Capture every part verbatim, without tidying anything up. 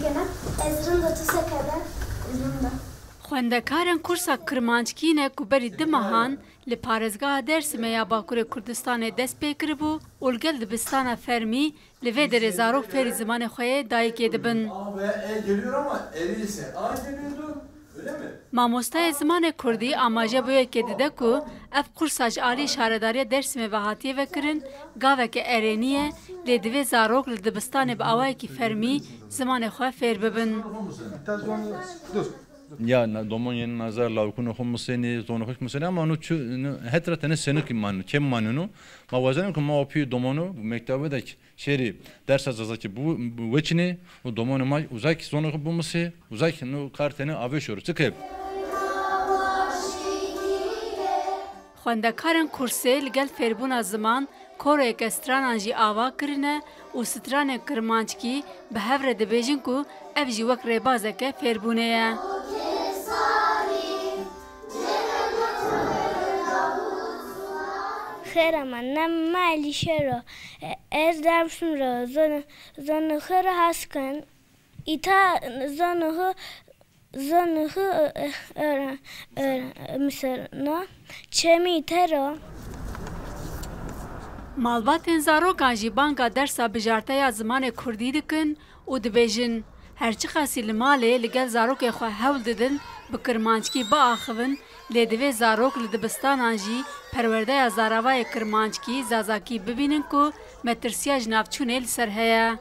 Gene ez rind tu sekede, rind. Xwendekarên kursa kirmanckî ne ku berî du mehan li parêzgeha Dêrsimê ya Bakurê Kurdistanê dest pê kiribû û li gel dibistana fermî li vê derê zarok fêrî zimanê xwe yê dayikê dibin. A ve E geliyor ama E ise A geliyordu. Öyle mi? Mamostayê zimanê kurdî amaje bo yekê dide ku ev qursa ji alî Şaredariya Dêrsimê ve hatiye vekirin, gaveke erênî ye, lê divê zarok li dibistanê bi awayekî fermî zimanê xwe fêr bibin. Ya, na, domon yên nazar lawikûnê xwe misenî, zonê xwe misenî, ama nu çi, nu het re tenê senik man, kêm manîno. Ma wazenim ku ma û pî domonu mektebe de şêrî dersa zazakî bu, bu weçinê û domonê ma uzak zonê xwe bimisê, uzak nu kar tenê avê şoro. Çi ke? Xwendekarên kursê li gel fêrbûna ziman, koroyeke stranan jî ava kirine û stranên kirmanckî bi hev re dibêjin ku ev jî wek rêbazeke fêrbûnê ye. Xêr ama, nem ma Elîşero. Ez demişim ro, zon, zon xêr has kin. Îta zon xu, zon xu, e, e, e, miserna. Çemî îte ro. Malbatên zarokan jî banga dersa bijarteya zimanê kurdî dikin û dibêjin, her çiqasî li malê li gel zarokê xwe hewl didin bi kirmanckî biaxivin, lê divê zarok li dibistanan jî perwerdeya zaravayê kirmanckî, zazakî bibînin ku metirsiya ji navçûnê li ser heye.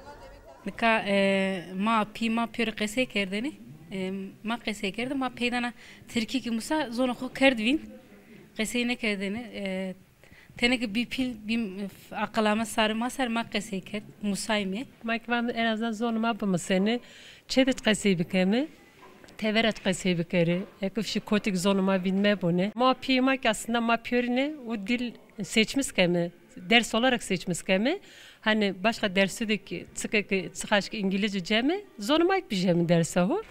Nika, e, ma pî, ma pêrî qesey kerdinê. E, ma qesey kerdin, ma peydana tirkî ki musa zona xo kerdvîn. Qesey nekerdinê. E, tenê ki bî pîl, bî, e, aqila me sar, ma ser ma qesey kerd, musay me. Ma ki van en azından zona ma bimisêne, çê de qesey bikeme. Tevera qesey bikerê. Eke fişî kotik zonê ma vîn me bûne. Ma pî ma ki aslında ma pêrîne û dil seçmiş keme. Ders olarak seçmiş keme. Hani başka dersi de ki, çike ki, çiqaş ki İngilizce ceme, zonê ma ki bijeme dersa ho.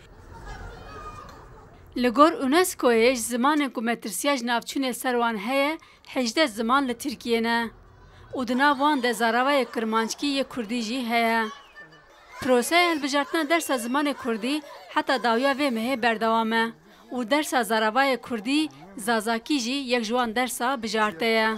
Li gor UNESCOyê ji zimanên ku metirsiya ji navçûnê ser wan heye, hejdeh ziman li Tirkiyê ne. Û di nav wan de zaravayê kirmanckî yê kurdî jî heye. Proseya hilbijartina dersa zimanê kurdî heta dawiya vê mehê berdewam e û dersa zaravayê kurdî, zazakî jî yek ji wan dersa bijarte ye.